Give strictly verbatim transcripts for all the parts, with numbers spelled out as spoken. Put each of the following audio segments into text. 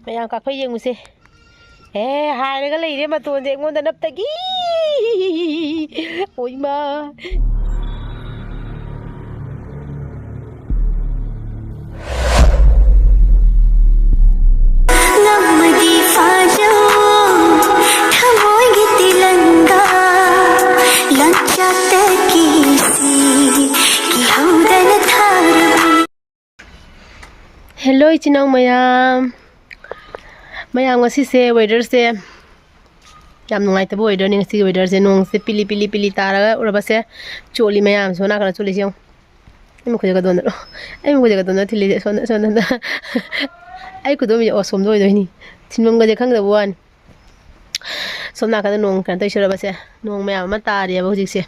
ꯃꯌꯥꯝ ꯀꯥꯐꯩ ꯌꯦꯡꯉꯨꯁꯦ꯫ ꯑꯦ, ꯍꯥꯏꯔꯒ ꯂꯩꯔꯦ ꯃꯇꯣꯟꯁꯦ ꯑꯩꯉꯣꯟꯗ ꯅꯞꯇꯒꯤ꯫ ꯑꯣꯏꯃꯥ꯫ ꯉꯝꯃꯗꯤ ꯐꯥꯖꯧ, ꯊꯃꯣꯏꯒꯤ ꯇꯤꯂꯪꯒꯥ, ꯂꯪꯆꯥꯛꯇ ꯀꯤꯁꯤ, ꯀꯤꯍꯧꯗꯅ ꯊꯥꯔꯕꯤ꯫ ꯍꯦꯜꯂꯣ, ꯏꯆꯤꯟ ꯏꯅꯥꯎ ꯃꯌꯥꯝ꯫ ꯃꯌꯥꯝ, ꯉꯁꯤꯁꯦ weatherꯁꯦ ꯌꯥꯝ ꯅꯨꯡꯉꯥꯏꯇꯕ weatherꯅꯤ ꯉꯁꯤꯒꯤ weatherꯁꯦ꯫ ꯅꯣꯡꯁꯦ ꯄꯤꯂꯤ ꯄꯤꯂꯤ ꯄꯤꯂꯤ ꯇꯥꯔꯒ ꯎꯔꯕꯁꯦ ꯆꯣꯠꯂꯤ ꯃꯌꯥꯝ꯫ ꯁꯣꯝ ꯅꯥꯀꯟꯗ ꯆꯣꯠꯂꯤꯁꯦ ꯌꯦꯡꯉꯨ꯫ ꯑꯩ ꯃꯈꯨꯠꯁꯦ ꯀꯗꯣꯝꯗꯅꯣ? ꯑꯩ ꯃꯈꯨꯠꯁꯦ ꯀꯗꯣꯝꯗ ꯊꯤꯜꯂꯤꯁꯦ? ꯁꯣꯝꯗ, ꯁꯣꯝꯗ꯫ ꯑꯩ ꯈꯨꯗꯣꯝꯁꯦ, ꯑꯣ, ꯁꯣꯝꯗ ꯑꯣꯏꯗꯣꯏꯅꯤ꯫ ꯊꯤꯟꯐꯝꯒꯁꯦ ꯈꯪꯗꯕ ꯋꯥꯅꯤ꯫ ꯁꯣꯝ ꯅꯥꯀꯟꯗ ꯅꯣꯡ ꯀꯩꯅꯣ ꯇꯧꯔꯤꯁꯦ ꯎꯔꯕꯁꯦ? ꯅꯣꯡ ꯃꯌꯥꯝ ꯑꯃ ꯇꯥꯔꯤꯑꯕ ꯍꯧꯖꯤꯛꯁꯦ꯫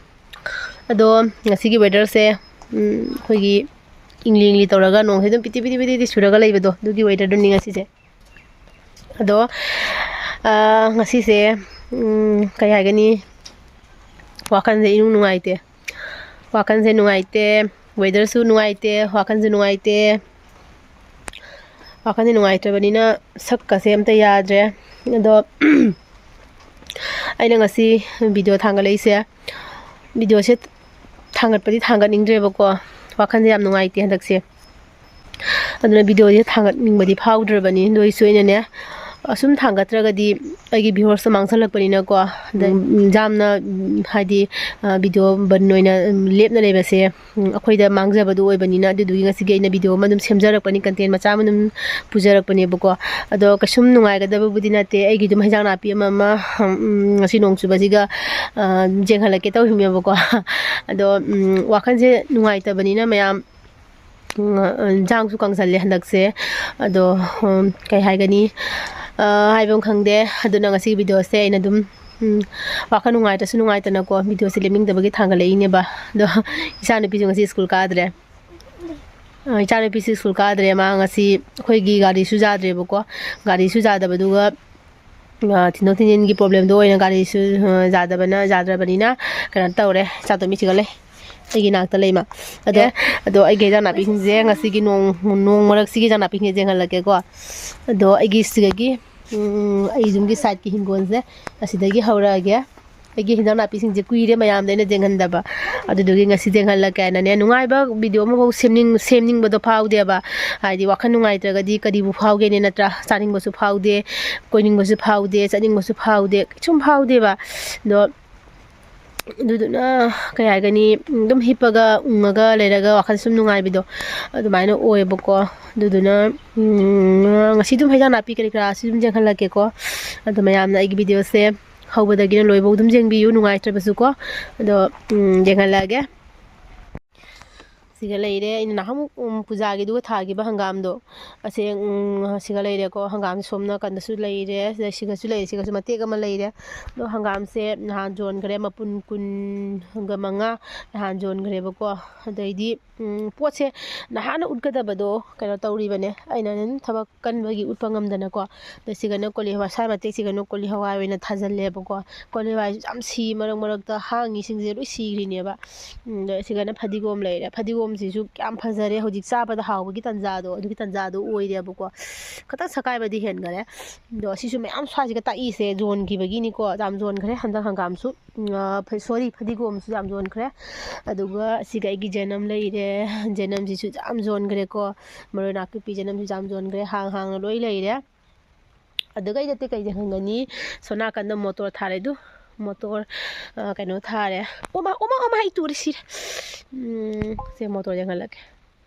ꯑꯗꯣ ꯉꯁꯤꯒꯤ weatherꯁꯦ, ꯎꯝ, ꯑꯩꯈꯣꯏꯒꯤ ꯏꯪꯂꯤ ꯏꯪꯂꯤ ꯇꯧꯔꯒ ꯅꯣꯡꯁꯦ ꯑꯗꯨꯝ ꯄꯤꯇꯤ ꯄꯤꯇꯤ ꯄꯤꯇꯤ ꯄꯤꯇꯤ ꯆꯨꯔꯒ ꯂꯩꯕꯗꯣ, ꯑꯗꯨꯒꯤ weatherꯗꯨꯅꯤ ꯉꯁꯤꯁꯦ꯫ ꯑꯗꯣ, ꯑ, ꯉꯁꯤꯁꯦ, ꯎꯝ, ꯀꯩ ꯍꯥꯏꯒꯅꯤ, ꯋꯥꯈꯜꯁꯦ ꯏꯅꯨꯡ ꯅꯨꯡꯉꯥꯏꯇꯦ꯫ ꯋꯥꯈꯜꯁꯦ ꯅꯨꯡꯉꯥꯏꯇꯦ, weatherꯁꯨ ꯅꯨꯡꯉꯥꯏꯇꯦ, ꯋꯥꯈꯜꯁꯦ ꯅꯨꯡꯉꯥꯏꯇꯦ꯫ ꯋꯥꯈꯜꯁꯦ ꯅꯨꯡꯉꯥꯏꯇ꯭ꯔꯕꯅꯤꯅ ꯁꯛꯀꯁꯦ ꯑꯝꯇ ꯌꯥꯗ꯭ꯔꯦ꯫ ꯑꯗꯣ ꯑꯩꯅ ꯉꯁꯤ video ꯊꯥꯡꯒꯠꯂꯛꯏꯁꯦ, videoꯁꯦ ꯊꯥꯡꯒꯠꯄꯗꯤ ꯊꯥꯡꯒꯠꯅꯤꯡꯗ꯭ꯔꯦꯕꯀꯣ, ꯋꯥꯈꯜꯁꯦ ꯌꯥꯝ ꯅꯨꯡꯉꯥꯏꯇꯦ ꯍꯟꯗꯛꯁꯦ꯫ ꯑꯗꯨꯅ videoꯁꯦ ꯊꯥꯡꯒꯠꯅꯤꯡꯕꯗꯤ ꯐꯥꯎꯗ꯭ꯔꯕꯅꯤ꯫ ꯑꯗꯨ ꯑꯣꯏꯁꯨ ꯑꯩꯅꯅꯦ, ꯑꯁꯨꯝ ꯊꯥꯡꯒꯠꯇ꯭ꯔꯒꯗꯤ ꯑꯩꯒꯤ viewersꯇꯣ ꯃꯥꯡꯁꯜꯂꯛꯄꯅꯤꯅꯀꯣ, ꯑꯗ ꯎꯝ꯫ ꯌꯥꯝꯅ, ꯎꯝ, ꯍꯥꯏꯗꯤ, ꯑ, video ꯕꯟ ꯑꯣꯏꯅ, ꯎꯝ, ꯂꯦꯞꯅ ꯂꯩꯕꯁꯦ, ꯎꯝ, ꯑꯩꯈꯣꯏꯗ ꯃꯥꯡꯖꯕꯗꯣ ꯑꯣꯏꯕꯅꯤꯅ, ꯑꯗꯨꯗꯨꯒꯤ ꯉꯁꯤꯒꯤ ꯑꯩꯅ video ꯑꯃ ꯑꯗꯨꯝ ꯁꯦꯝꯖꯔꯛꯄꯅꯤ, content ꯃꯆꯥ ꯑꯃ ꯑꯗꯨꯝ ꯄꯨꯖꯔꯛꯄꯅꯦꯕꯀꯣ꯫ ꯑꯗꯣ ꯀꯩꯁꯨꯝ ꯅꯨꯡꯉꯥꯏꯒꯗꯕꯕꯨꯗꯤ ꯅꯠꯇꯦ, ꯑꯩꯒꯤ ꯑꯗꯨꯝ ꯍꯤꯟꯖꯥꯡ ꯅꯥꯄꯤ ꯑꯃ ꯑꯃ, ꯎꯝ, ꯉꯁꯤ ꯅꯣꯡ ꯆꯨꯕꯁꯤꯒ, ꯑ, ꯌꯦꯡꯍꯜꯂꯛꯀꯦ ꯇꯧꯔꯤꯅꯦꯕꯀꯣ꯫ ꯑꯗꯣ, ꯎꯝ, ꯋꯥꯈꯜꯁꯦ ꯅꯨꯡꯉꯥꯏꯇꯕꯅꯤꯅ ꯃꯌꯥꯝ, ꯎꯝ, ꯏꯟꯖꯥꯡꯁꯨ ꯀꯪꯁꯜꯂꯦ ꯍꯟꯗꯛꯁꯦ꯫ ꯑꯗꯣ, ꯎꯝ, ꯀꯩ ꯍꯥꯏꯒꯅꯤ? ꯑ, ꯍꯥꯏꯕꯝ ꯈꯪꯗꯦ꯫ ꯑꯗꯨꯅ ꯉꯁꯤꯒꯤ videoꯁꯦ ꯑꯩꯅ ꯑꯗꯨꯝ, ꯎꯝ, ꯋꯥꯈꯜ ꯅꯨꯡꯉꯥꯏꯇ꯭ꯔꯁꯨ ꯅꯨꯡꯉꯥꯏꯇꯅꯀꯣ, videoꯁꯦ ꯂꯦꯞꯅꯤꯡꯗꯕꯒꯤ ꯊꯥꯡꯒꯠꯂꯛꯏꯅꯦꯕ꯫ ꯑꯗꯣ ꯏꯆꯥꯅꯨꯄꯤꯁꯨ ꯉꯁꯤ ꯁ꯭ꯀꯨꯜ ꯀꯥꯗ꯭ꯔꯦ꯫ ꯑ, ꯏꯆꯥꯅꯨꯄꯤꯁꯤ ꯁ꯭ꯀꯨꯜ ꯀꯥꯗ꯭ꯔꯦ꯫ ꯃꯥ ꯉꯁꯤ ꯑꯩꯈꯣꯏꯒꯤ ꯒꯥꯔꯤꯁꯨ ꯌꯥꯗ꯭ꯔꯦꯕꯀꯣ꯫ ꯒꯥꯔꯤꯁꯨ ꯌꯥꯗꯕꯗꯨꯒ, ꯑ, ꯊꯤꯟꯗꯣꯛ ꯊꯤꯟꯖꯤꯟꯒꯤ problemꯗꯣ ꯑꯣꯏꯅ ꯒꯥꯔꯤꯁꯨ, ꯑ, ꯌꯥꯗꯕꯅ, ꯌꯥꯗ꯭ꯔꯕꯅꯤꯅ ꯀꯩꯅꯣ ꯇꯧꯔꯦ, ꯏꯆꯥꯇꯣꯝꯕꯤ ꯆꯤꯡꯈꯠꯂꯦ꯫ ꯑꯩꯒꯤ ꯅꯥꯛꯇ ꯂꯩꯃ꯫ ꯑꯗꯣ ꯑꯗꯣ ꯑꯩꯒꯤ ꯍꯦꯟꯖꯥꯡ ꯅꯥꯄꯤꯁꯤꯡꯁꯦ ꯉꯁꯤꯒꯤ ꯅꯣꯡ ꯅꯣꯡ ꯃꯔꯛꯁꯤꯒꯤ ꯍꯦꯟꯖꯥꯡ ꯅꯥꯄꯤꯁꯤꯡꯁꯦ ꯌꯦꯡꯍꯜꯂꯛꯀꯦꯀꯣ꯫ ꯑꯗꯣ ꯑꯩꯒꯤ ꯁꯤꯗꯒꯤ, ꯎꯝ, ꯑꯩ ꯌꯨꯝꯒꯤ ꯁꯥꯏꯠꯀꯤ ꯍꯤꯡꯒꯣꯜꯁꯦ ꯑꯁꯤꯗꯒꯤ ꯍꯧꯔꯛꯑꯒꯦ꯫ ꯑꯩꯒꯤ ꯍꯦꯟꯖꯥꯡ ꯅꯥꯄꯤꯁꯤꯡꯁꯦ ꯀꯨꯏꯔꯦ ꯃꯌꯥꯝꯗ ꯑꯩꯅ ꯌꯦꯡꯍꯟꯗꯕ꯫ ꯑꯗꯨꯗꯨꯒꯤ ꯉꯁꯤ ꯌꯦꯡꯍꯜꯂꯛꯀꯦ ꯍꯥꯏꯅꯅꯦ, ꯅꯨꯡꯉꯥꯏꯕ ꯚꯤꯗꯤꯑꯣ ꯑꯃꯐꯥꯎ ꯁꯦꯝꯅꯤꯡ-, ꯁꯦꯝꯅꯤꯡꯕꯗꯣ ꯐꯥꯎꯗꯦꯕ꯫ ꯍꯥꯏꯗꯤ ꯋꯥꯈꯜ ꯅꯨꯡꯉꯥꯏꯇ꯭ꯔꯒꯗꯤ ꯀꯔꯤꯕꯨ ꯐꯥꯎꯒꯦꯅꯦ, ꯅꯠꯇ꯭ꯔꯥ? ꯆꯥꯅꯤꯡꯕꯁꯨ ꯐꯥꯎꯗꯦ, ꯀꯣꯏꯅꯤꯡꯕꯁꯨ ꯐꯥꯎꯗꯦ, ꯆꯠꯅꯤꯡꯕꯁꯨ ꯐꯥꯎꯗꯦ, ꯀꯩꯁꯨꯝ ꯐꯥꯎꯗꯦꯕ꯫ ꯑꯗꯣ ꯑꯗꯨꯗꯨꯅ, ꯀꯩ ꯍꯥꯏꯒꯅꯤ, ꯑꯗꯨꯝ ꯍꯤꯞꯄꯒ ꯎꯪꯉꯒ ꯂꯩꯔꯒ ꯋꯥꯈꯜ ꯁꯨꯝ ꯅꯨꯡꯉꯥꯏꯕꯗꯣ ꯑꯗꯨꯃꯥꯏꯅ ꯑꯣꯏꯌꯦꯕꯀꯣ꯫ ꯑꯗꯨꯗꯨꯅ, ꯎꯝ, ꯉꯁꯤ ꯑꯗꯨꯝ ꯍꯦꯟꯖꯥꯡ ꯅꯥꯄꯤ ꯀꯔꯤ ꯀꯔꯥꯁꯤ ꯑꯗꯨꯝ ꯌꯦꯡꯍꯜꯂꯛꯀꯦꯀꯣ꯫ ꯑꯗꯣ ꯃꯌꯥꯝꯅ ꯑꯩꯒꯤ ꯚꯤꯗꯤꯑꯣꯁꯦ ꯍꯧꯕꯗꯒꯤꯅ ꯂꯣꯏꯕꯧ ꯑꯗꯨꯝ ꯌꯦꯡꯕꯤꯌꯨ, ꯅꯨꯡꯉꯥꯏꯇ꯭ꯔꯕꯁꯨꯀꯣ꯫ ꯑꯗꯣ, ꯎꯝ, ꯌꯦꯡꯍꯜꯂꯛꯑꯒꯦ꯫ ꯁꯤꯒ ꯂꯩꯔꯦ ꯑꯩꯅ ꯅꯍꯥꯟꯃꯨꯛ, ꯎꯝ, ꯄꯨꯖꯥꯒꯤꯗꯨꯒ ꯊꯥꯈꯤꯕ ꯍꯪꯒꯥꯝꯗꯣ꯫ ꯑꯁꯦ, ꯎꯝ, ꯁꯤꯒ ꯂꯩꯔꯦꯀꯣ꯫ ꯍꯪꯒꯥꯝ ꯁꯣꯝ ꯅꯥꯀꯟꯗꯁꯨ ꯂꯩꯔꯦ, ꯁꯤꯗ ꯁꯤꯒꯁꯨ ꯂꯩꯔꯦ, ꯁꯤꯒꯁꯨ ꯃꯇꯦꯛ ꯑꯃ ꯂꯩꯔꯦ꯫ ꯑꯗꯣ ꯍꯪꯒꯥꯝꯁꯦ ꯅꯍꯥꯟ ꯌꯣꯟꯈ꯭ꯔꯦ, ꯃꯄꯨꯟ ꯀꯨꯟꯒ ꯃꯉꯥ ꯅꯍꯥꯟ ꯌꯣꯟꯈ꯭ꯔꯦꯕꯀꯣ꯫ ꯑꯗꯩꯗꯤ, ꯎꯝ, ꯄꯣꯠꯁꯦ ꯅꯍꯥꯟꯅ ꯎꯠꯀꯗꯕꯗꯣ ꯀꯩꯅꯣ ꯇꯧꯔꯤꯕꯅꯦ, ꯑꯩꯅ ꯑꯗꯨꯝ ꯊꯕꯛ ꯀꯟꯕꯒꯤ ꯎꯠꯄ ꯉꯝꯗꯅꯀꯣ꯫ ꯑꯗ ꯁꯤꯒꯅ ꯀꯣꯂꯤ ꯍꯋꯥꯏ, ꯁ꯭ꯋꯥꯏ ꯃꯇꯦꯛꯁꯤꯒꯅ ꯀꯣꯂꯤ ꯍꯋꯥꯏ ꯑꯣꯏꯅ ꯊꯥꯖꯤꯜꯂꯦꯕꯀꯣ꯫ ꯀꯣꯂꯤ ꯍꯋꯥꯏꯁꯨ ꯌꯥꯝ ꯁꯤ, ꯃꯔꯛ ꯃꯔꯛꯇ ꯍꯥꯡꯉꯤꯁꯤꯡꯁꯦ ꯂꯣꯏ ꯁꯤꯈ꯭ꯔꯤꯅꯦꯕ꯫ ꯎꯝ, ꯑꯗ ꯁꯤꯒꯅ ꯐꯗꯤꯒꯣꯝ ꯂꯩꯔꯦ꯫ ꯐꯗꯤꯒꯣꯝꯁꯤꯁꯨ ꯌꯥꯝ ꯐꯖꯔꯦ꯫ ꯍꯧꯖꯤꯛ ꯆꯥꯕꯗ ꯍꯥꯎꯕꯒꯤ ꯇꯥꯟꯖꯥꯗꯣ, ꯑꯗꯨꯒꯤ ꯇꯥꯟꯖꯥꯗꯣ ꯑꯣꯏꯔꯦꯕꯀꯣ꯫ ꯈꯤꯇꯪ ꯁꯀꯥꯏꯕꯗꯤ ꯍꯦꯟꯈꯔꯦ꯫ ꯑꯗꯣ ꯑꯁꯤꯁꯨ ꯃꯌꯥꯝ ꯁ꯭ꯋꯥꯏꯁꯤꯒ ꯇꯥꯛꯏꯁꯦ ꯌꯣꯟꯈꯤꯕꯒꯤꯅꯤꯀꯣ꯫ ꯌꯥꯝ ꯌꯣꯟꯈ꯭ꯔꯦ ꯍꯟꯗꯛ ꯍꯪꯒꯥꯝꯁꯨ꯫ ꯎꯝ, ꯑ, ꯐ-, sorry, ꯐꯗꯤꯒꯣꯝꯁꯨ ꯌꯥꯝ ꯌꯣꯟꯈ꯭ꯔꯦ꯫ ꯑꯗꯨꯒ ꯑꯁꯤꯒ ꯑꯩꯒꯤ ꯖꯅꯝ ꯂꯩꯔꯦ꯫ ꯖꯅꯝꯁꯤꯁꯨ ꯌꯥꯝ ꯌꯣꯟꯈ꯭ꯔꯦꯀꯣ꯫ ꯃꯔꯣꯏ ꯅꯥꯀꯨꯞꯄꯤ ꯖꯅꯝꯁꯤꯁꯨ ꯌꯥꯝ ꯌꯣꯟꯈ꯭ꯔꯦ꯫ ꯍꯥꯡ ꯍꯥꯡꯅ ꯂꯣꯏ ꯂꯩꯔꯦ꯫ ꯑꯗꯨꯒ ꯑꯩ ꯅꯠꯇꯦ ꯀꯩꯗ ꯍꯪꯒꯅꯤ? ꯁꯣꯝ ꯅꯥꯀꯟꯗ ꯃꯣꯇꯣꯔ ꯊꯥꯔꯦ ꯑꯗꯨ꯫ ꯃꯣꯇꯣꯔ, ꯑ, ꯀꯩꯅꯣ ꯊꯥꯔꯦ꯫ ꯑꯣꯃꯥ, ꯑꯣꯃꯥ, ꯑꯣꯃꯥ, ꯑꯩ ꯇꯨꯔꯦ, ꯁꯤꯔꯦ꯫ ꯎꯝ, ꯁꯦ ꯃꯣꯇꯣꯔ ꯌꯦꯡꯍꯜꯂꯛꯀꯦ꯫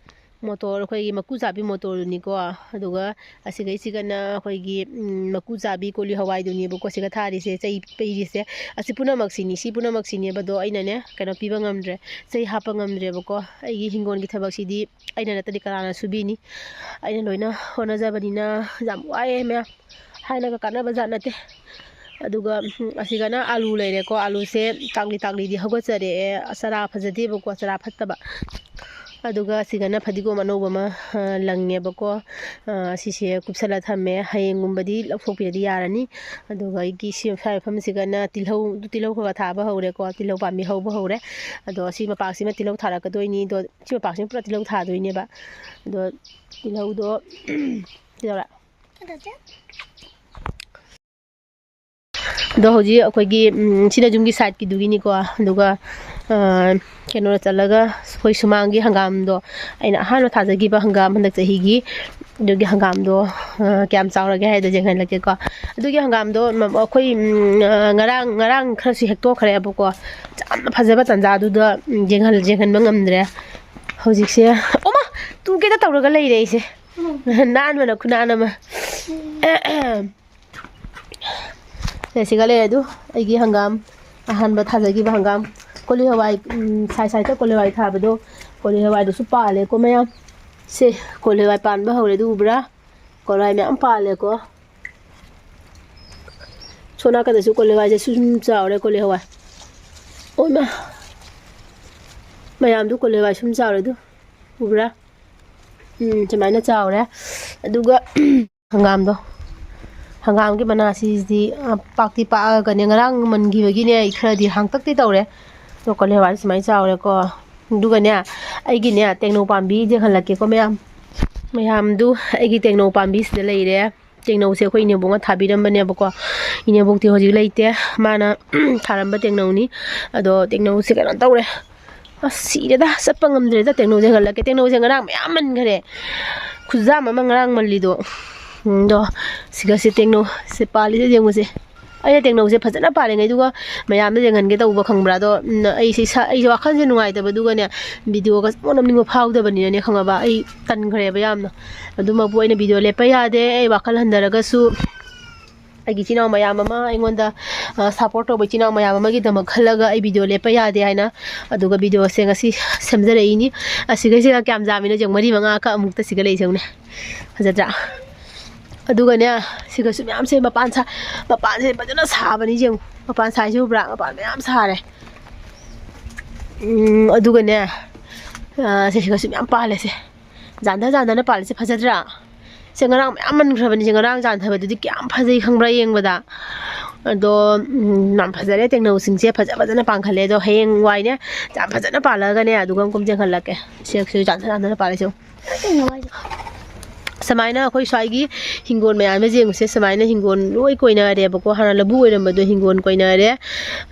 ꯃꯣꯇꯣꯔ ꯑꯩꯈꯣꯏꯒꯤ ꯃꯀꯨ ꯆꯥꯕꯤ ꯃꯣꯇꯣꯔꯗꯨꯅꯤꯀꯣ꯫ ꯑꯗꯨꯒ ꯑꯁꯤꯒꯩꯁꯤꯒꯅ ꯑꯩꯈꯣꯏꯒꯤ, ꯎꯝ, ꯃꯀꯨ ꯆꯥꯕꯤ ꯀꯣꯂꯤ ꯍꯋꯥꯏꯗꯨꯅꯦꯕꯀꯣ ꯁꯤꯒ ꯊꯥꯔꯤꯁꯦ, ꯆꯩ ꯄꯩꯔꯤꯁꯦ꯫ ꯑꯁꯤ ꯄꯨꯝꯅꯃꯛꯁꯤꯅꯤ, ꯁꯤ ꯄꯨꯝꯅꯃꯛꯁꯤꯅꯦꯕ꯫ ꯑꯗꯣ ꯑꯩꯅꯅꯦ ꯀꯩꯅꯣ ꯄꯤꯕ ꯉꯝꯗ꯭ꯔꯦ, ꯆꯩ ꯍꯥꯞꯄ ꯉꯝꯗ꯭ꯔꯦꯕꯀꯣ꯫ ꯑꯩꯒꯤ ꯍꯤꯡꯒꯣꯜꯒꯤ ꯊꯕꯛꯁꯤꯗꯤ ꯑꯩꯅ ꯅꯠꯇꯗꯤ ꯀꯅꯥꯅ ꯁꯨꯕꯤꯅꯤ? ꯑꯩꯅ ꯂꯣꯏꯅ ꯍꯣꯠꯅꯖꯕꯅꯤꯅ ꯌꯥꯝ ꯋꯥꯏꯑꯦ ꯃꯌꯥꯝ, ꯍꯥꯏꯅꯒ ꯀꯥꯟꯅꯕ ꯖꯥꯠ ꯅꯠꯇꯦ꯫ ꯑꯗꯨꯒ, ꯎꯝ, ꯑꯁꯤꯒꯅ ꯑꯥꯂꯨ ꯂꯩꯔꯦꯀꯣ꯫ ꯑꯥꯂꯨꯁꯦ ꯇꯥꯛꯂꯤ ꯇꯥꯛꯂꯤꯗꯤ ꯍꯧꯒꯠꯆꯔꯛꯑꯦ, ꯆꯔꯥ ꯐꯖꯗꯦꯕꯀꯣ, ꯆꯔꯥ ꯐꯠꯇꯕ꯫ ꯑꯗꯨꯒ ꯁꯤꯒꯅ ꯐꯗꯤꯒꯣꯝ ꯑꯅꯧꯕ ꯑꯃ, ꯑ, ꯂꯪꯉꯦꯕꯀꯣ꯫ ꯑ, ꯁꯤꯁꯦ ꯀꯨꯞꯁꯜꯂ ꯊꯝꯃꯦ꯫ ꯍꯌꯦꯡꯒꯨꯝꯕꯗꯤ ꯂꯧꯊꯣꯛꯄꯤꯔꯗꯤ ꯌꯥꯔꯅꯤ꯫ ꯑꯗꯨꯒ ꯑꯩꯒꯤ ꯁꯤ ꯁ꯭ꯋꯥꯏ ꯃꯐꯝꯁꯤꯒꯅ ꯇꯤꯜꯍꯧ, ꯇꯤꯜꯍꯧ ꯈꯔ ꯈꯔ ꯊꯥꯕ ꯍꯧꯔꯦꯀꯣ꯫ ꯇꯤꯜꯍꯧ ꯄꯥꯝꯕꯤ ꯍꯧꯕ ꯍꯧꯔꯦ꯫ ꯑꯗꯣ ꯁꯤ ꯃꯄꯥꯛꯁꯤꯃ ꯇꯤꯜꯍꯧ ꯊꯥꯔꯛꯀꯗꯣꯏꯅꯤ꯫ ꯑꯗꯣ ꯁꯤ ꯃꯄꯥꯛꯁꯤꯃ ꯄꯨꯔꯥ ꯇꯤꯜꯍꯧ ꯊꯥꯗꯣꯏꯅꯦꯕ꯫ ꯑꯗꯣ ꯇꯤꯜꯍꯧꯗꯣ ꯀꯩꯗꯧꯔꯦ? ꯑꯗꯣ ꯍꯧꯖꯤꯛ ꯑꯩꯈꯣꯏꯒꯤ, ꯎꯝ, ꯁꯤꯅ ꯌꯨꯝꯒꯤ ꯁꯥꯏꯠꯀꯤꯗꯨꯒꯤꯅꯤꯀꯣ꯫ ꯑꯗꯨꯒ, ꯑ, ꯀꯩꯅꯣꯗ ꯆꯠꯂꯒ ꯑꯩꯈꯣꯏ ꯁꯨꯃꯥꯡꯒꯤ ꯍꯪꯒꯥꯝꯗꯣ, ꯑꯩꯅ ꯑꯍꯥꯟꯕ ꯊꯥꯖꯈꯤꯕ ꯍꯪꯒꯥꯝ ꯍꯟꯗꯛ ꯆꯍꯤꯒꯤ, ꯑꯗꯨꯒꯤ ꯍꯪꯒꯥꯝꯗꯣ, ꯑ, ꯀꯌꯥꯝ ꯆꯥꯎꯔꯒꯦ ꯍꯥꯏꯗꯣ ꯌꯦꯡꯍꯜꯂꯛꯀꯦꯀꯣ꯫ ꯑꯗꯨꯒꯤ ꯍꯪꯒꯥꯝꯗꯣ ꯃ-, ꯑꯩꯈꯣꯏ, ꯎꯝ, ꯑ, ꯉꯔꯥꯡ, ꯉꯔꯥꯡ ꯈꯔꯁꯨ ꯍꯦꯛꯇꯣꯛꯈ꯭ꯔꯦꯕꯀꯣ꯫ ꯌꯥꯝꯅ ꯐꯖꯕ ꯇꯥꯟꯖꯥꯗꯨꯗ, ꯎꯝ, ꯌꯦꯡꯍꯟ-, ꯌꯦꯡꯍꯟꯕ ꯉꯝꯗ꯭ꯔꯦ꯫ ꯍꯧꯖꯤꯛꯁꯦ, ꯑꯣꯃꯥ! ꯇꯨꯒꯦꯗ ꯇꯧꯔꯒ ꯂꯩꯔꯦ ꯑꯩꯁꯦ꯫ ꯅꯥꯟꯕꯅ ꯈꯨꯅꯥꯟ ꯑꯃ꯫ ꯁꯦ, ꯁꯤꯒ ꯂꯩꯔꯦ ꯑꯗꯨ, ꯑꯩꯒꯤ ꯍꯪꯒꯥꯝ, ꯑꯍꯥꯟꯕ ꯊꯥꯖꯈꯤꯕ ꯍꯪꯒꯥꯝ, ꯀꯣꯂꯤ ꯍꯋꯥꯏ, ꯎꯝ, ꯁꯥꯏ ꯁꯥꯏꯗ ꯀꯣꯂꯤ ꯍꯋꯥꯏ ꯊꯥꯕꯗꯣ, ꯀꯣꯂꯤ ꯍꯋꯥꯏꯗꯨꯁꯨ ꯄꯥꯜꯂꯦꯀꯣ ꯃꯌꯥꯝ꯫ ꯁꯦ, ꯀꯣꯂꯤ ꯍꯋꯥꯏ ꯄꯥꯟꯕ ꯍꯧꯔꯦ, ꯑꯗꯨ ꯎꯕ꯭ꯔꯥ? ꯀꯣꯂꯤ ꯍꯋꯥꯏ ꯃꯌꯥꯝ ꯄꯥꯜꯂꯦꯀꯣ꯫ ꯁꯣꯝ ꯅꯥꯀꯟꯗꯁꯨ ꯀꯣꯂꯤ ꯍꯋꯥꯏꯁꯦ ꯁꯨꯝ ꯆꯥꯎꯔꯦ, ꯀꯣꯂꯤ ꯍꯋꯥꯏ꯫ ꯑꯣꯏꯃꯥ! ꯃꯌꯥꯝꯗꯨ ꯀꯣꯂꯤ ꯍꯋꯥꯏ ꯁꯨꯝ ꯆꯥꯎꯔꯦ, ꯑꯗꯨ ꯎꯕ꯭ꯔꯥ? ꯎꯝ, ꯁꯨꯃꯥꯏꯅ ꯆꯥꯎꯔꯦ꯫ ꯑꯗꯨꯒ ꯍꯪꯒꯥꯝꯗꯣ, ꯍꯪꯒꯥꯝꯒꯤ ꯃꯅꯥꯁꯤꯗꯤ, ꯑ, ꯄꯥꯛꯇꯤ ꯄꯥꯛꯑꯒꯅꯦ, ꯉꯔꯥꯡ ꯃꯟꯈꯤꯕꯒꯤꯅꯦ, ꯑꯩ ꯈꯔꯗꯤ ꯍꯥꯡꯇꯛꯇꯤ ꯇꯧꯔꯦ꯫ ꯑꯗꯣ ꯀꯣꯂꯤ ꯍꯋꯥꯏ ꯁꯨꯃꯥꯏꯅ ꯆꯥꯎꯔꯦꯀꯣ꯫ ꯑꯗꯨꯒꯅꯦ, ꯑꯩꯒꯤꯅꯦ, ꯇꯦꯡꯅꯧ ꯄꯥꯝꯕꯤ ꯌꯦꯡꯍꯜꯂꯛꯀꯦꯀꯣ ꯃꯌꯥꯝ꯫ ꯃꯌꯥꯝꯗꯨ ꯑꯩꯒꯤ ꯇꯦꯡꯅꯧ ꯄꯥꯝꯕꯤꯁꯤꯗ ꯂꯩꯔꯦ꯫ ꯇꯦꯡꯅꯧꯁꯦ ꯑꯩꯈꯣꯏ ꯏꯅꯦꯝꯕꯣꯛꯅ ꯊꯥꯕꯤꯔꯝꯕꯅꯦꯕꯀꯣ꯫ ꯏꯅꯦꯝꯕꯣꯛꯇꯤ ꯍꯧꯖꯤꯛ ꯂꯩꯇꯦ꯫ ꯃꯥꯅ ꯊꯥꯔꯝꯕ ꯇꯦꯡꯅꯧꯅꯤ꯫ ꯑꯗꯣ ꯇꯦꯡꯅꯧꯁꯦ ꯀꯩꯅꯣ ꯇꯧꯔꯦ꯫ ꯑꯁ, ꯁꯤꯔꯦꯗ, ꯆꯠꯄ ꯉꯝꯗ꯭ꯔꯦꯗ꯫ ꯇꯦꯡꯅꯧꯁꯦ ꯍꯦꯟꯒꯠꯂꯛꯀꯦ꯫ ꯇꯦꯡꯅꯧꯁꯦ ꯉꯔꯥꯡ ꯃꯌꯥꯝ ꯃꯟꯈꯔꯦ꯫ ꯈꯨꯖꯥꯝ ꯑꯃ ꯉꯔꯥꯡ ꯃꯜꯂꯤꯗꯣ꯫ ꯎꯝ, ꯑꯗꯣ ꯁꯤꯒꯁꯦ ꯇꯦꯡꯅꯧꯁꯦ ꯄꯥꯜꯂꯤꯁꯦ ꯌꯦꯡꯉꯨꯁꯦ꯫ ꯑꯩꯅ ꯇꯦꯡꯅꯧꯁꯦ ꯐꯖꯅ ꯄꯥꯜꯂꯤꯉꯩꯗꯨꯒ ꯃꯌꯥꯝꯗ ꯌꯦꯡꯍꯟꯒꯦ ꯇꯧꯕ, ꯈꯪꯕ꯭ꯔꯥ? ꯑꯗꯣ, ꯎꯝ, ꯑꯩꯁꯦ ꯏꯁꯥ, ꯑꯩꯁꯦ ꯋꯥꯈꯜꯁꯦ ꯅꯨꯡꯉꯥꯏꯇꯕꯗꯨꯒꯅꯦ, ꯚꯤꯗꯤꯑꯣꯒ ꯁꯨꯡꯅꯝ ꯅꯝꯅꯤꯡꯕ ꯐꯥꯎꯗꯕꯅꯤꯅꯅꯦ, ꯈꯪꯉꯕ? ꯑꯩ ꯇꯟꯈ꯭ꯔꯦꯕ ꯌꯥꯝꯅ꯫ ꯑꯗꯨꯃꯛꯄꯨ ꯑꯩꯅ ꯚꯤꯗꯤꯑꯣ ꯂꯦꯞꯄ ꯌꯥꯗꯦ꯫ ꯑꯩ ꯋꯥꯈꯜ ꯍꯟꯊꯔꯒꯁꯨ ꯑꯩꯒꯤ ꯏꯆꯤꯟ ꯏꯅꯥꯎ ꯃꯌꯥꯝ ꯑꯃ, ꯑꯩꯉꯣꯟꯗ, ꯑ, ꯁꯞꯄꯣꯔꯠ ꯇꯧꯕ ꯏꯆꯤꯟ ꯏꯅꯥꯎ ꯃꯌꯥꯝ ꯑꯃꯒꯤꯗꯃꯛ ꯈꯜꯂꯒ ꯑꯩ ꯚꯤꯗꯤꯑꯣ ꯂꯦꯞꯄ ꯌꯥꯗꯦ ꯍꯥꯏꯅ꯫ ꯑꯗꯨꯒ ꯚꯤꯗꯤꯑꯣꯁꯦ ꯉꯁꯤ ꯁꯦꯝꯖꯔꯛꯏꯅꯤ꯫ ꯑꯁꯤꯒꯩꯁꯤꯒ ꯀꯌꯥꯝ ꯌꯥꯝꯃꯤꯅꯣ ꯌꯦꯡꯉꯨ, ꯃꯔꯤ ꯃꯉꯥ ꯈꯛ ꯑꯃꯨꯛꯇ ꯁꯤꯒ ꯂꯩꯁꯦ ꯌꯦꯡꯉꯨꯅꯦ꯫ ꯐꯖꯗ꯭ꯔꯥ? ꯑꯗꯨꯒꯅꯦ, ꯁꯤꯒꯁꯨ ꯃꯌꯥꯝꯁꯦ ꯃꯄꯥꯟ ꯁꯥ-, ꯃꯄꯥꯟꯁꯦ ꯐꯖꯅ ꯁꯥꯕꯅꯤ ꯌꯦꯡꯉꯨ꯫ ꯃꯄꯥꯟ ꯁꯥꯏꯁꯦ ꯎꯕ꯭ꯔꯥ? ꯃꯄꯥꯟ ꯃꯌꯥꯝ ꯁꯥꯔꯦ꯫ ꯎꯝ, ꯑꯗꯨꯒꯅꯦ, ꯑ, ꯁꯦ, ꯁꯤꯒꯁꯨ ꯃꯌꯥꯝ ꯄꯥꯜꯂꯦ ꯁꯦ꯫ ꯌꯥꯟꯊ ꯌꯥꯟꯊꯅ ꯄꯥꯜꯂꯤꯁꯦ ꯐꯖꯗ꯭ꯔꯥ? ꯁꯦ, ꯉꯔꯥꯡ ꯃꯌꯥꯝ ꯃꯟꯈ꯭ꯔꯕꯅꯤ꯫ ꯁꯦ, ꯉꯔꯥꯡ ꯌꯥꯟꯊꯕꯗꯨꯗꯤ ꯀꯌꯥꯝ ꯐꯖꯩ ꯈꯪꯕ꯭ꯔꯥ ꯌꯦꯡꯕꯗ? ꯑꯗꯣ, ꯎꯝ, ꯌꯥꯝ ꯐꯖꯔꯦ꯫ ꯇꯦꯡꯅꯧꯁꯤꯡꯁꯦ ꯐꯖ ꯐꯖꯅ ꯄꯥꯟꯈꯠꯂꯦ꯫ ꯑꯗꯣ ꯍꯌꯦꯡ ꯋꯥꯏꯅꯦ, ꯌꯥꯝ ꯐꯖꯅ ꯄꯥꯜꯂꯛꯑꯒꯅꯦ, ꯑꯗꯨꯒ ꯑꯃꯨꯛ ꯀꯨꯝ ꯌꯦꯡꯍꯜꯂꯛꯀꯦ꯫ ꯁꯦ, ꯁꯦ, ꯌꯥꯟꯊ ꯌꯥꯟꯊꯅ ꯄꯥꯜꯂꯦ ꯁꯦ꯫ ꯁꯨꯃꯥꯏꯅ ꯑꯩꯈꯣꯏ ꯁ꯭ꯋꯥꯏꯒꯤ ꯍꯤꯡꯒꯣꯜ ꯃꯌꯥꯝ ꯑꯃ ꯌꯦꯡꯉꯨꯁꯦ꯫ ꯁꯨꯃꯥꯏꯅ ꯍꯤꯡꯒꯣꯜ ꯂꯣꯏ ꯀꯣꯏꯅꯔꯦꯕꯀꯣ꯫ ꯍꯥꯟꯅ ꯂꯧꯕꯨꯛ ꯑꯣꯏꯔꯝꯕꯗꯣ ꯍꯤꯡꯒꯣꯜ ꯀꯣꯏꯅꯔꯦ꯫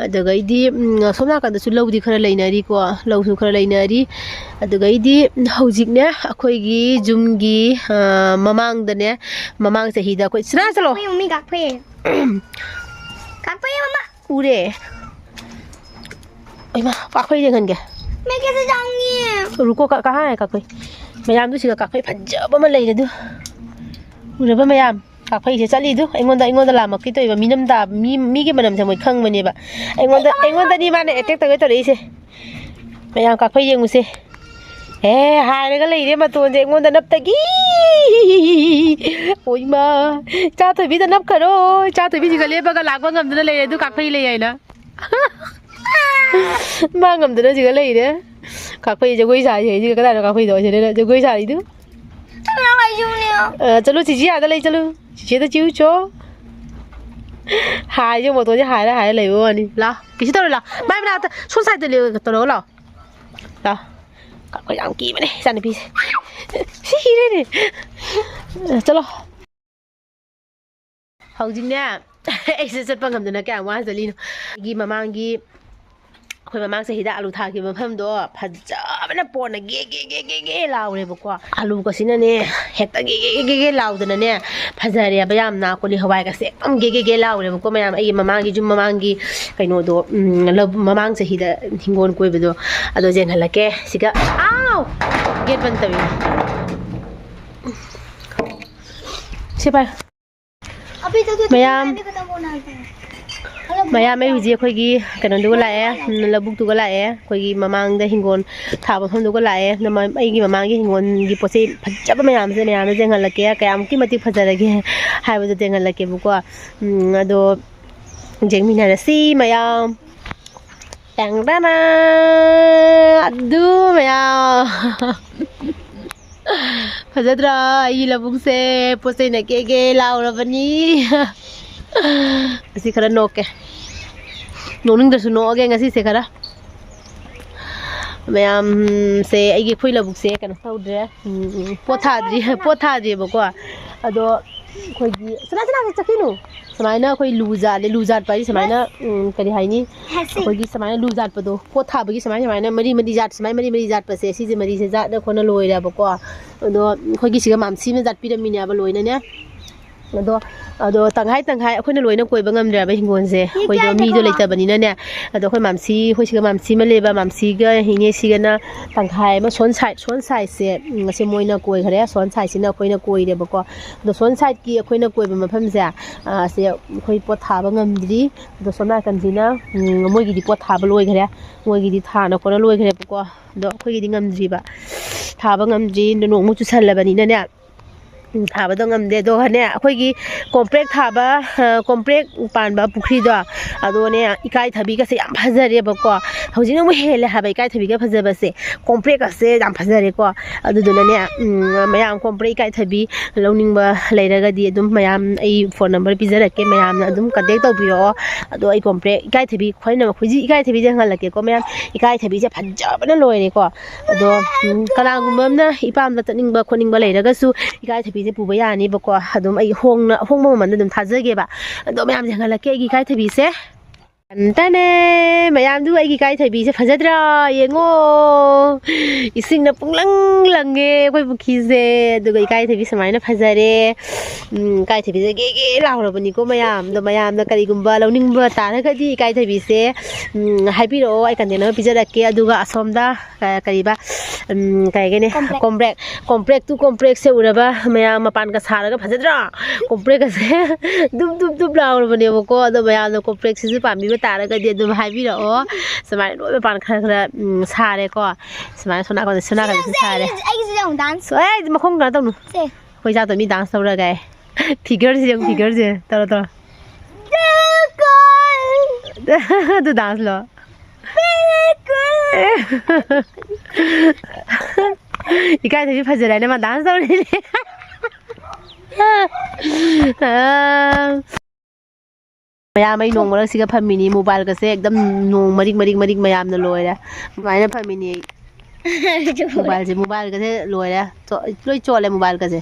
ꯑꯗꯨꯒꯩꯗꯤ, ꯎꯝ, ꯑꯁꯣꯝ ꯅꯥꯀꯟꯗꯁꯨ ꯂꯧꯗꯤ ꯈꯔ ꯂꯩꯅꯔꯤꯀꯣ꯫ ꯂꯧꯁꯨ ꯈꯔ ꯂꯩꯅꯔꯤ꯫ ꯑꯗꯨꯒꯩꯗꯤ ꯍꯧꯖꯤꯛꯅꯦ ꯑꯩꯈꯣꯏꯒꯤ ꯌꯨꯝꯒꯤ, ꯑ, ꯃꯃꯥꯡꯗꯅꯦ, ꯃꯃꯥꯡ ꯆꯍꯤꯗ ꯑꯩꯈꯣꯏ, ꯁꯤꯅꯥ ꯆꯠꯂꯣ꯫ ꯃꯃꯤ, ꯃꯃꯤ ꯀꯥꯛꯐꯩ꯫ ꯀꯥꯛꯐꯩ ꯃꯃꯥ꯫ ꯎꯔꯦ꯫ ꯏꯃꯥ, ꯀꯥꯛꯐꯩ ꯌꯦꯡꯍꯟꯒꯦ꯫ ꯃꯦ ꯀꯦꯁꯦ ꯖꯥꯎꯡꯒꯤ? ꯔꯨꯀꯣ, ꯀ-, ꯀꯍꯥ ꯍꯥꯏ ꯀꯥꯛꯐꯩ? ꯃꯌꯥꯝꯗꯨ ꯁꯤꯗ ꯀꯥꯛꯐꯩ ꯐꯖꯕ ꯑꯃ ꯂꯩꯔꯦ ꯑꯗꯨ꯫ ꯎꯔꯕ ꯃꯌꯥꯝ? ꯀꯥꯛꯐꯩꯁꯦ ꯆꯠꯂꯤꯗꯨ꯫ ꯑꯩꯉꯣꯟꯗ, ꯑꯩꯉꯣꯟꯗ ꯂꯥꯝꯃꯛꯀꯦ ꯇꯧꯏꯕ꯫ ꯃꯤꯅꯝ ꯇꯥ-, ꯃꯤ, ꯃꯤꯒꯤ ꯃꯅꯝꯁꯦ ꯃꯣꯏ ꯈꯪꯕꯅꯦꯕ꯫ ꯑꯩꯉꯣꯟꯗ, ꯑꯩꯉꯣꯟꯗꯅꯤ ꯃꯥꯅ attack ꯇꯧꯒꯦ ꯇꯧꯔꯛꯏꯁꯦ꯫ ꯃꯌꯥꯝ ꯀꯥꯛꯐꯩ ꯌꯦꯡꯉꯨꯁꯦ꯫ ꯑꯦ, ꯍꯥꯏꯔꯒ ꯂꯩꯔꯦ ꯃꯇꯣꯟꯁꯦ ꯑꯩꯉꯣꯟꯗ ꯅꯞꯇꯒꯤ꯫ ꯑꯣꯏꯃꯥ, ꯏꯆꯥ ꯊꯣꯏꯕꯤꯗ ꯅꯞꯈꯔꯣ꯫ ꯏꯆꯥ ꯊꯣꯏꯕꯤꯁꯤꯒ ꯂꯦꯞꯄꯒ ꯂꯥꯛꯄ ꯉꯝꯗꯅ ꯂꯩꯔꯦ ꯑꯗꯨ ꯀꯥꯛꯐꯩ ꯂꯩ ꯍꯥꯏꯅ꯫ ꯃꯥ ꯉꯝꯗꯅ ꯁꯤꯒ ꯂꯩꯔꯦ꯫ ꯀꯥꯛꯐꯩ ꯖꯒꯣꯏ ꯁꯥꯔꯤ ꯍꯥꯏꯁꯤꯒ ꯀꯗꯥꯏꯗ ꯀꯥꯛꯐꯩꯗꯣ? ꯁꯤꯗ ꯖꯒꯣꯏ ꯁꯥꯔꯤꯗꯨ꯫ ꯆꯠꯂꯣ, ꯑꯩꯁꯨꯅꯦ꯫ ꯑ, ꯆꯠꯂꯣ, ꯆꯤꯆꯦ ꯑꯥꯗ ꯂꯩ, ꯆꯠꯂꯨ꯫ ꯆꯤꯆꯦꯗ ꯆꯤꯎ ꯆꯣ꯫ ꯍꯥꯏꯁꯦ ꯃꯣꯇꯣꯔꯁꯦ ꯍꯥꯏꯔ ꯍꯥꯏꯔ ꯂꯩꯕ ꯋꯥꯅꯤ꯫ ꯂꯥꯎ, ꯀꯩꯁꯨ ꯇꯧꯔꯣꯏ, ꯂꯥꯎ꯫ ꯃꯥꯏ ꯃꯅꯥꯛꯇ, ꯁꯣꯝ side ꯇ ꯂꯦꯞ-, ꯇꯧꯔꯒ ꯂꯥꯎ꯫ ꯂꯥꯎ꯫ ꯀꯥꯛꯐꯩ ꯌꯥꯝ ꯀꯤꯕꯅꯦ, ꯏꯆꯥꯅꯨꯄꯤꯁꯦ꯫ ꯁꯤꯔꯦꯅꯦ꯫ ꯆꯠꯂꯣ꯫ ꯍꯧꯖꯤꯛꯅꯦ, ꯑꯩꯁꯦ ꯆꯠꯄ ꯉꯝꯗꯅ ꯀꯌꯥꯝ ꯋꯥꯅ ꯆꯠꯂꯤꯅꯣ꯫ ꯑꯩꯒꯤ ꯃꯃꯥꯡꯒꯤ, ꯑꯩꯈꯣꯏ ꯃꯃꯥꯡ ꯆꯍꯤꯗ ꯑꯥꯂꯨ ꯊꯥꯈꯤꯕ ꯃꯐꯝꯗꯣ ꯐꯖꯕꯅ ꯄꯣꯟꯅ ꯒꯦ ꯒꯦ ꯒꯦ ꯒꯦ ꯒꯦ ꯂꯥꯎꯔꯦꯕꯀꯣ꯫ ꯑꯥꯂꯨꯒꯁꯤꯅꯅꯦ ꯍꯦꯛꯇ ꯒꯦ ꯒꯦ ꯒꯦ ꯒꯦ ꯂꯥꯎꯗꯅꯅꯦ ꯐꯖꯔꯦꯕ ꯌꯥꯝꯅ꯫ ꯀꯣꯂꯤ ꯍꯋꯥꯏꯒꯁꯦ ꯑꯗꯨꯝ ꯒꯦ ꯒꯦ ꯒꯦ ꯂꯥꯎꯔꯦꯕꯀꯣ ꯃꯌꯥꯝ꯫ ꯑꯩꯒꯤ ꯃꯃꯥꯡꯒꯤ, ꯌꯨꯝ ꯃꯃꯥꯡꯒꯤ ꯀꯩꯅꯣꯗꯣ, ꯎꯝ, ꯂꯧ-, ꯃꯃꯥꯡ ꯆꯍꯤꯗ ꯍꯤꯡꯒꯣꯜ ꯀꯣꯏꯕꯗꯣ, ꯑꯗꯣ ꯌꯦꯡꯍꯜꯂꯛꯀꯦ꯫ ꯁꯤꯒ, ꯑꯥꯎ! ꯒꯦꯠ ꯕꯟ ꯇꯧꯏꯅꯦ꯫ ꯁꯤ ꯄꯥꯏ꯫ ꯃꯌꯥꯝ, ꯃꯌꯥꯝ, ꯑꯩ ꯍꯧꯖꯤꯛ ꯑꯩꯈꯣꯏꯒꯤ ꯀꯩꯅꯣꯗꯨꯒ ꯂꯥꯛꯑꯦ, ꯎꯝ, ꯂꯧꯕꯨꯛꯇꯨꯒ ꯂꯥꯛꯑꯦ, ꯑꯩꯈꯣꯏꯒꯤ ꯃꯃꯥꯡꯗ ꯍꯤꯡꯒꯣꯜ ꯊꯥꯕ ꯃꯐꯝꯗꯨꯒ ꯂꯥꯛꯑꯦ꯫ ꯑꯗꯣ ꯃ-, ꯑꯩꯒꯤ ꯃꯃꯥꯡꯒꯤ ꯍꯤꯡꯒꯣꯜꯒꯤ ꯄꯣꯠ ꯆꯩ ꯐꯖꯕ ꯃꯌꯥꯝꯁꯦ ꯃꯌꯥꯝꯗ ꯌꯦꯡꯍꯜꯂꯛꯀꯦ, ꯀꯌꯥꯃꯨꯛꯀꯤ ꯃꯇꯤꯛ ꯐꯖꯔꯒꯦ ꯍꯥꯏꯕꯗꯣ ꯌꯦꯡꯍꯜꯂꯛꯀꯦꯕꯀꯣ꯫ ꯎꯝ, ꯑꯗꯣ ꯌꯦꯡꯃꯤꯟꯅꯔꯁꯤ ꯃꯌꯥꯝ꯫ ꯇꯦꯡ ꯇꯅꯥ! ꯑꯗꯨ ꯃꯌꯥꯝ꯫ ꯐꯖꯗ꯭ꯔꯥ? ꯑꯩꯒꯤ ꯂꯧꯕꯨꯛꯁꯦ ꯄꯣꯠ ꯆꯩꯅ ꯀꯦꯒꯦ ꯂꯥꯎꯔꯕꯅꯤ꯫ ꯑꯁꯤ ꯈꯔ ꯅꯣꯛꯀꯦ꯫ ꯅꯣꯛꯅꯤꯡꯗ꯭ꯔꯁꯨ ꯅꯣꯛꯑꯒꯦ ꯉꯁꯤꯁꯦ ꯈꯔ꯫ ꯃꯌꯥꯝꯁꯦ ꯑꯩꯒꯤ, ꯑꯩꯈꯣꯏ ꯂꯧꯕꯨꯛꯁꯦ ꯀꯩꯅꯣ ꯇꯧꯗ꯭ꯔꯦ꯫ ꯎꯝ, ꯎꯝ, ꯄꯣꯠ ꯊꯥꯗ꯭ꯔꯤ, ꯄꯣꯠ ꯊꯥꯗ꯭ꯔꯤꯕꯀꯣ꯫ ꯑꯗꯣ ꯑꯩꯈꯣꯏꯒꯤ, ꯁꯅꯥ, ꯁꯅꯥ, ꯆꯠꯈꯤꯅꯨ꯫ ꯁꯨꯃꯥꯏꯅ ꯑꯩꯈꯣꯏ ꯂꯨ ꯖꯥꯠꯂꯦ꯫ ꯂꯨ ꯖꯥꯠꯄ ꯍꯥꯏꯗꯤ ꯁꯨꯃꯥꯏꯅ, ꯎꯝ, ꯀꯔꯤ ꯍꯥꯏꯅꯤ? ꯑꯩꯈꯣꯏꯒꯤ ꯁꯨꯃꯥꯏꯅ ꯂꯨ ꯖꯥꯠꯄꯗꯣ, ꯄꯣꯠ ꯊꯥꯕꯒꯤ ꯁꯨꯃꯥꯏꯅ, ꯁꯨꯃꯥꯏꯅ ꯃꯔꯤ ꯃꯔꯤ ꯖꯥꯠ, ꯁꯨꯃꯥꯏꯅ ꯃꯔꯤ ꯃꯔꯤ ꯖꯥꯠꯄꯁꯦ, ꯁꯤꯁꯦ ꯃꯔꯤꯁꯦ ꯖꯥꯠꯅ ꯈꯣꯠꯅ ꯂꯣꯏꯔꯦꯕꯀꯣ꯫ ꯑꯗꯣ ꯑꯩꯈꯣꯏꯒꯤ ꯁꯤꯒ ꯃꯥꯝꯁꯤ ꯑꯃ ꯖꯥꯠꯄꯤꯔꯝꯃꯤꯅꯦꯕ ꯂꯣꯏꯅꯅꯦ꯫ ꯑꯗꯣ, ꯑꯗꯣ ꯇꯪꯈꯥꯏ ꯇꯪꯈꯥꯏ ꯑꯩꯈꯣꯏꯅ ꯂꯣꯏꯅ ꯀꯣꯏꯕ ꯉꯝꯗ꯭ꯔꯦꯕ ꯍꯤꯡꯒꯣꯜꯁꯦ, ꯑꯩꯈꯣꯏꯗꯣ ꯃꯤꯗꯣ ꯂꯩꯇꯕꯅꯤꯅꯅꯦ꯫ ꯑꯗꯣ ꯑꯩꯈꯣꯏ ꯃꯥꯝꯁꯤ, ꯑꯩꯈꯣꯏ ꯁꯤꯒ ꯃꯥꯝꯁꯤ ꯑꯃ ꯂꯩꯕ, ꯃꯥꯝꯁꯤꯒ ꯏꯅꯦꯁꯤꯒꯅ ꯇꯪꯈꯥꯏ ꯑꯃ ꯁꯣꯟ ꯁꯥꯏꯠ, ꯁꯣꯟ ꯁꯥꯏꯠꯁꯦ, ꯎꯝ, ꯑꯁꯤ ꯃꯣꯏꯅ ꯀꯣꯏꯈ꯭ꯔꯦ, ꯁꯣꯟ ꯁꯥꯏꯠꯁꯤꯅ ꯑꯩꯈꯣꯏꯅ ꯀꯣꯏꯔꯦꯕꯀꯣ꯫ ꯑꯗꯣ ꯁꯣꯟ ꯁꯥꯏꯠꯀꯤ ꯑꯩꯈꯣꯏꯅ ꯀꯣꯏꯕ ꯃꯐꯝꯁꯦ, ꯑ, ꯑꯁꯤ ꯑꯩꯈꯣꯏ ꯄꯣꯠ ꯊꯥꯕ ꯉꯝꯗ꯭ꯔꯤ꯫ ꯑꯗꯣ ꯁꯣꯝ ꯅꯥꯀꯟꯁꯤꯅ, ꯎꯝ, ꯃꯣꯏꯒꯤꯗꯤ ꯄꯣꯠ ꯊꯥꯕ ꯂꯣꯏꯈ꯭ꯔꯦ, ꯃꯣꯏꯒꯤꯗꯤ ꯊꯥꯅ ꯈꯣꯠꯅ ꯂꯣꯏꯈ꯭ꯔꯦꯕꯀꯣ꯫ ꯑꯗꯣ ꯑꯩꯈꯣꯏꯒꯤꯗꯤ ꯉꯝꯗ꯭ꯔꯤꯕ, ꯊꯥꯕ ꯉꯝꯗ꯭ꯔꯤ, ꯅꯣꯡꯃꯨꯛ ꯆꯨꯁꯜꯂꯕꯅꯤꯅꯅꯦ꯫ ꯎꯝ, ꯊꯥꯕꯗꯣ ꯉꯝꯗꯦ꯫ ꯑꯗꯨꯒꯅꯦ, ꯑꯩꯈꯣꯏꯒꯤ ꯀꯣꯝꯄ꯭ꯔꯦꯛ ꯊꯥꯕ, ꯑ, ꯀꯣꯝꯄ꯭ꯔꯦꯛ ꯄꯥꯟꯕ ꯄꯨꯈ꯭ꯔꯤꯗꯣ, ꯑꯗꯨꯅꯦ, ꯏꯀꯥꯏꯊꯕꯤꯒꯁꯦ ꯌꯥꯝ ꯐꯖꯔꯦꯕꯀꯣ꯫ ꯍꯧꯖꯤꯛꯅ ꯑꯃꯨꯛ ꯍꯦꯜꯂꯦ ꯍꯥꯏꯕ ꯏꯀꯥꯏꯊꯕꯤꯒ ꯐꯖꯕꯁꯦ꯫ ꯀꯣꯝꯄ꯭ꯔꯦꯛꯀꯁꯦ ꯌꯥꯝ ꯐꯖꯔꯦꯀꯣ꯫ ꯑꯗꯨꯗꯨꯅꯅꯦ, ꯎꯝ, ꯃꯌꯥꯝ ꯀꯣꯝꯄ꯭ꯔꯦꯛ ꯏꯀꯥꯏꯊꯕꯤ ꯂꯧꯅꯤꯡꯕ ꯂꯩꯔꯒꯗꯤ ꯑꯗꯨꯝ ꯃꯌꯥꯝ ꯑꯩ ꯐꯣꯟ ꯅꯝꯕꯔ ꯄꯤꯖꯔꯛꯀꯦ, ꯃꯌꯥꯝꯅ ꯑꯗꯨꯝ ꯀꯟꯇꯦꯛ ꯇꯧꯕꯤꯔꯛꯑꯣ꯫ ꯑꯗꯣ ꯑꯩ ꯀꯣꯝꯄ꯭ꯔꯦꯛ ꯏꯀꯥꯏꯊꯕꯤ ꯈ꯭ꯋꯥꯏꯅ ꯍꯧꯖꯤꯛ ꯏꯀꯥꯏꯊꯕꯤꯁꯦ ꯍꯪꯍꯜꯂꯛꯀꯦꯀꯣ ꯃꯌꯥꯝ꯫ ꯏꯀꯥꯏꯊꯕꯤꯁꯦ ꯐꯖꯕꯅ ꯂꯣꯏꯔꯦꯀꯣ꯫ ꯑꯗꯣ, ꯎꯝ, ꯀꯅꯥꯒꯨꯝꯕ ꯑꯃꯅ ꯏꯄꯥꯝꯗ ꯆꯠꯅꯤꯡꯕ ꯈꯣꯠꯅꯤꯡꯕ ꯂꯩꯔꯒꯁꯨ ꯏꯀꯥꯏꯊꯕꯤꯁꯦ ꯄꯨꯕ ꯌꯥꯅꯤꯕꯀꯣ꯫ ꯑꯗꯨꯝ ꯑꯩ ꯍꯣꯡꯅ, ꯑꯍꯣꯡꯕ ꯃꯃꯜꯗ ꯑꯗꯨꯝ ꯊꯥꯖꯒꯦꯕ꯫ ꯑꯗꯣ ꯃꯌꯥꯝꯁꯦ ꯍꯪꯍꯜꯂꯛꯀꯦ ꯑꯩꯒꯤ ꯏꯀꯥꯏꯊꯕꯤꯁꯦ꯫ ꯇꯅꯦ! ꯃꯌꯥꯝꯗꯨ ꯑꯩꯒꯤ ꯏꯀꯥꯏꯊꯕꯤꯁꯦ ꯐꯖꯗ꯭ꯔꯥ? ꯌꯦꯡꯉꯣ! ꯏꯁꯤꯡꯅ ꯄꯨꯡꯂꯪ ꯂꯪꯉꯦ ꯑꯩꯈꯣꯏ ꯄꯨꯈ꯭ꯔꯤꯁꯦ꯫ ꯑꯗꯨꯒ ꯏꯀꯥꯏꯊꯕꯤ ꯁꯨꯃꯥꯏꯅ ꯐꯖꯔꯦ꯫ ꯎꯝ, ꯏꯀꯥꯏꯊꯕꯤꯁꯦ ꯒꯦ ꯒꯦ ꯂꯥꯎꯔꯕꯅꯤꯀꯣ ꯃꯌꯥꯝ꯫ ꯑꯗꯣ ꯃꯌꯥꯝꯅ ꯀꯔꯤꯒꯨꯝꯕ ꯂꯧꯅꯤꯡꯕ ꯇꯥꯔꯒꯗꯤ ꯏꯀꯥꯏꯊꯕꯤꯁꯦ, ꯎꯝ, ꯍꯥꯏꯕꯤꯔꯛꯑꯣ, ꯑꯩ ꯀꯟꯇꯦꯛ ꯅꯝꯕꯔ ꯄꯤꯖꯔꯛꯀꯦ꯫ ꯑꯗꯨꯒ ꯑꯁꯣꯝꯗ, ꯑ, ꯀꯔꯤꯕ, ꯎꯝ, ꯀꯩ ꯍꯥꯏꯒꯅꯤ? ꯀꯣꯝꯄ꯭ꯔꯦꯛ꯫ ꯀꯣꯝꯄ꯭ꯔꯦꯛ꯫ ꯀꯣꯝꯄ꯭ꯔꯦꯛ, ꯀꯣꯝꯄ꯭ꯔꯦꯛꯇꯨ ꯀꯣꯝꯄ꯭ꯔꯦꯛꯁꯦ ꯎꯔꯕ ꯃꯌꯥꯝ ꯃꯄꯥꯟꯒ ꯁꯥꯔꯒ ꯐꯖꯗ꯭ꯔꯣ? ꯀꯣꯝꯄ꯭ꯔꯦꯛꯀꯁꯦ ꯗꯨꯞ ꯗꯨꯞ ꯗꯨꯞ ꯂꯥꯎꯔꯕꯅꯦꯕꯀꯣ꯫ ꯑꯗꯣ ꯃꯌꯥꯝꯅ ꯀꯣꯝꯄ꯭ꯔꯦꯛꯁꯤꯁꯨ ꯄꯥꯝꯕꯤꯕ ꯇꯥꯔꯒꯗꯤ ꯑꯗꯨꯝ ꯍꯥꯏꯕꯤꯔꯛꯑꯣ꯫ ꯁꯨꯃꯥꯏꯅ ꯂꯣꯏ ꯃꯄꯥꯟ ꯈꯔ ꯈꯔ, ꯎꯝ, ꯁꯥꯔꯦꯀꯣ꯫ ꯁꯨꯃꯥꯏꯅ ꯁꯣꯝ ꯅꯥꯀꯟꯗ, ꯁꯣꯝ ꯅꯥꯀꯟꯗꯁꯨ ꯁꯥꯔꯦ꯫ ꯑꯩꯒꯤꯁꯨ ꯌꯦꯡꯉꯨ, dance꯫ ꯑꯦ, ꯃꯈꯣꯡ ꯀꯩꯅꯣ ꯇꯧꯅꯨ꯫ ꯁꯦ꯫ ꯑꯩꯈꯣꯏ ꯆꯥꯛꯇꯣ ꯃꯤ dance ꯇꯧꯔꯒ꯫ Figureꯁꯦ ꯌꯦꯡꯉꯨ, figureꯁꯦ꯫ ꯇꯧꯔꯣ, ꯇꯧꯔꯣ꯫ ꯑꯗꯨ danceꯂꯣ? ꯏꯀꯥꯏꯊꯕꯤ ꯐꯖꯔꯦꯅ ꯃꯥ dance ꯇꯧꯔꯤꯅꯦ꯫ ꯑ, ꯃꯌꯥꯝ, ꯑꯩ ꯅꯣꯡ ꯃꯔꯛꯁꯤꯒ ꯐꯝꯃꯤꯅꯤ, mobileꯒꯁꯦ ꯑꯦꯛꯗꯝ ꯅꯣꯡ ꯃꯔꯤꯛ ꯃꯔꯤꯛ ꯃꯔꯤꯛ ꯃꯌꯥꯝꯅ ꯂꯣꯏꯔꯦ꯫ ꯑꯗꯨꯃꯥꯏꯅ ꯐꯝꯃꯤꯅꯤ ꯑꯩ꯫ Mobileꯁꯦ, mobileꯒꯁꯦ ꯂꯣꯏꯔꯦ꯫ ꯆꯣ-, ꯂꯣꯏ ꯆꯣꯠꯂꯦ mobileꯒꯁꯦ꯫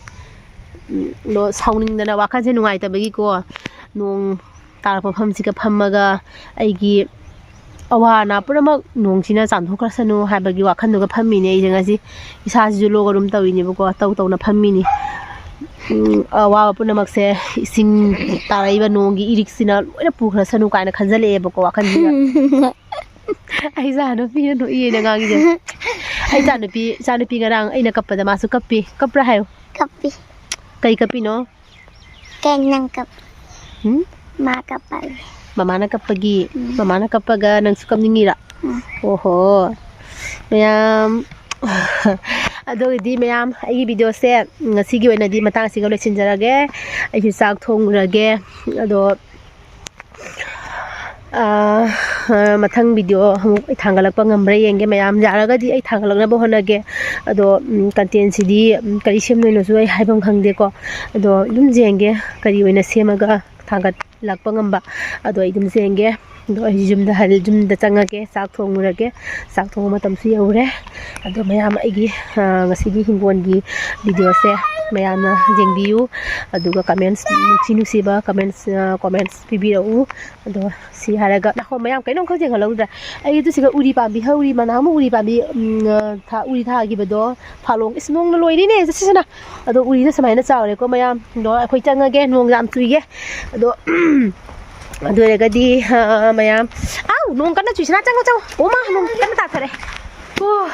ꯎꯝ, ꯑꯗꯣ ꯁꯥꯎꯅꯤꯡꯗꯅ, ꯋꯥꯈꯜꯁꯦ ꯅꯨꯡꯉꯥꯏꯇꯕꯒꯤꯀꯣ, ꯅꯣꯡ ꯇꯥꯔꯛꯄ ꯃꯐꯝꯁꯤꯒ ꯐꯝꯃꯒ ꯑꯩꯒꯤ ꯑꯋꯥ ꯑꯅꯥ ꯄꯨꯝꯅꯃꯛ ꯅꯣꯡꯁꯤꯅ ꯆꯥꯝꯊꯣꯛꯈ꯭ꯔꯁꯅꯨ ꯍꯥꯏꯕꯒꯤ ꯋꯥꯈꯜꯗꯨꯒ ꯐꯝꯃꯤꯅꯦ ꯑꯩꯁꯦ ꯉꯁꯤ꯫ ꯏꯁꯥꯁꯤꯁꯨ ꯂꯣꯛ ꯑꯗꯨꯝ ꯇꯧꯔꯤꯅꯦꯕꯀꯣ, ꯇꯧ ꯇꯧꯅ ꯐꯝꯃꯤꯅꯤ꯫ ꯎꯝ, ꯑꯋꯥꯕ ꯄꯨꯝꯅꯃꯛꯁꯦ ꯏꯁꯤꯡ ꯇꯥꯔꯛꯏꯕ ꯅꯣꯡꯒꯤ ꯏꯔꯤꯛꯁꯤꯅ ꯂꯣꯏꯅ ꯄꯨꯈ꯭ꯔꯁꯅꯨ ꯀꯥꯏꯅ ꯈꯟꯖꯜꯂꯛꯑꯦꯕꯀꯣ ꯋꯥꯈꯜꯁꯤꯗ꯫ ꯑꯩ ꯏꯆꯥꯅꯨꯄꯤꯅ ꯅꯣꯛꯏꯌꯦꯅ ꯉꯥꯡꯉꯤꯁꯦ꯫ ꯑꯩ ꯏꯆꯥꯅꯨꯄꯤ, ꯏꯆꯥꯅꯨꯄꯤ ꯉꯔꯥꯡ ꯑꯩꯅ ꯀꯞꯄꯗ ꯃꯥꯁꯨ ꯀꯞꯄꯤ꯫ ꯀꯞꯄ꯭ꯔꯥ ꯍꯥꯏꯌꯨ꯫ ꯀꯞꯄꯤ꯫ ꯀꯩ ꯀꯞꯄꯤꯅꯣ? ꯀꯩ ꯅꯪ ꯀꯞ-, ꯎꯝ? ꯃꯥ ꯀꯞꯄꯒꯤ꯫ ꯃꯃꯥꯅ ꯀꯞꯄꯒꯤ? ꯎꯝ꯫ ꯃꯃꯥꯅ ꯀꯞꯄꯒ ꯅꯪꯁꯨ ꯀꯞꯅꯤꯡꯉꯤꯔꯥ? ꯎꯝ꯫ ꯑꯣꯍꯣ꯫ ꯃꯌꯥꯝ꯫ ꯑꯗꯨꯒꯤꯗꯤ ꯃꯌꯥꯝ, ꯑꯩꯒꯤ videoꯁꯦ ꯉꯁꯤꯒꯤ ꯑꯣꯏꯅꯗꯤ ꯃꯇꯥꯡꯁꯤꯒ ꯂꯣꯏꯁꯤꯟꯖꯔꯒꯦ꯫ ꯑꯩꯁꯨ ꯆꯥꯛ ꯊꯣꯡꯉꯨꯔꯒꯦ꯫ ꯑꯗꯣ, ꯑꯥ, ꯃꯊꯪ video ꯑꯃꯨꯛ ꯑꯩ ꯊꯥꯡꯒꯠꯂꯛꯄ ꯉꯝꯕ꯭ꯔꯥ ꯌꯦꯡꯒꯦ ꯃꯌꯥꯝ꯫ ꯌꯥꯔꯒꯗꯤ ꯑꯩ ꯊꯥꯡꯒꯠꯂꯛꯅꯕ ꯍꯣꯠꯅꯒꯦ꯫ ꯑꯗꯣ, ꯎꯝ, contentꯁꯤꯗꯤ, ꯎꯝ, ꯀꯔꯤ ꯁꯦꯝꯗꯣꯏꯅꯣꯁꯨ ꯑꯩ ꯍꯥꯏꯐꯝ ꯈꯪꯗꯦꯀꯣ꯫ ꯑꯗꯣ ꯑꯗꯨꯝ ꯌꯦꯡꯒꯦ ꯀꯔꯤ ꯑꯣꯏꯅ ꯁꯦꯝꯃꯒ ꯊꯥꯡꯒꯠꯂꯛꯄ ꯉꯝꯕ꯫ ꯑꯗꯣ ꯑꯩ ꯑꯗꯨꯝ ꯌꯦꯡꯒꯦ꯫ ꯑꯗꯣ ꯑꯩ ꯌꯨꯝꯗ ꯍꯜ-, ꯌꯨꯝꯗ ꯆꯪꯉꯒꯦ, ꯆꯥꯛ ꯊꯣꯡꯉꯨꯔꯒꯦ꯫ ꯆꯥꯛ ꯊꯣꯡꯕ ꯃꯇꯝꯁꯨ ꯌꯧꯔꯦ꯫ ꯑꯗꯣ ꯃꯌꯥꯝ ꯑꯩꯒꯤ, ꯑ, ꯉꯁꯤꯒꯤ ꯍꯤꯡꯒꯣꯜꯒꯤ videoꯁꯦ ꯃꯌꯥꯝꯅ ꯌꯦꯡꯕꯤꯌꯨ꯫ ꯑꯗꯨꯒ comments, ꯅꯨꯡꯁꯤ ꯅꯨꯡꯁꯤꯕ comments, ꯑ, comments ꯄꯤꯕꯤꯔꯛꯎ꯫ ꯑꯗꯣ ꯁꯤ ꯍꯥꯏꯔꯒ, ꯅꯈꯣ ꯃꯌꯥꯝ ꯀꯩꯅꯣꯝꯈꯛ ꯌꯦꯡꯍꯜꯍꯧꯗ꯭ꯔꯥ? ꯑꯩꯒꯤ ꯇꯨ ꯁꯤꯒ ꯎꯔꯤ ꯄꯥꯝꯕꯤ ꯍꯧꯔꯤ, ꯃꯅꯥ ꯑꯃ ꯎꯔꯤ ꯄꯥꯝꯕꯤ, ꯎꯝ, ꯑ, ꯊꯥ-, ꯎꯔꯤ ꯊꯥꯈꯤꯕꯗꯣ, ꯐꯥꯂꯣꯡ, ꯏꯁ, ꯅꯣꯡꯅ ꯂꯣꯏꯔꯤꯅꯦ, ꯆꯠꯁꯤꯁꯅ꯫ ꯑꯗꯣ ꯎꯔꯤꯗ ꯁꯨꯃꯥꯏꯅ ꯆꯥꯎꯔꯦꯀꯣ ꯃꯌꯥꯝ꯫ ꯑꯗꯣ ꯑꯩꯈꯣꯏ ꯆꯪꯉꯒꯦ, ꯅꯣꯡ ꯌꯥꯝ ꯆꯨꯏꯌꯦ꯫ ꯑꯗꯣ, ꯑꯗꯨ ꯑꯣꯏꯔꯒꯗꯤ, ꯑ, ꯃꯌꯥꯝ, ꯑꯥꯎ, ꯅꯣꯡ ꯀꯟꯅ ꯆꯨꯏꯁꯤꯅ, ꯆꯪꯉꯣ, ꯆꯪꯉꯣ꯫ ꯑꯣ ꯃꯥ, ꯅꯣꯡ ꯀꯟꯅ ꯇꯥꯊꯔꯛꯑꯦ꯫ ꯑꯣ,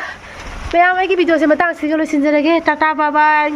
ꯃꯌꯥꯝ, ꯑꯩꯒꯤ videoꯁꯦ ꯃꯇꯥꯡꯁꯤꯒ ꯂꯣꯏꯁꯤꯟꯖꯔꯒꯦ꯫ Tata, bye bye꯫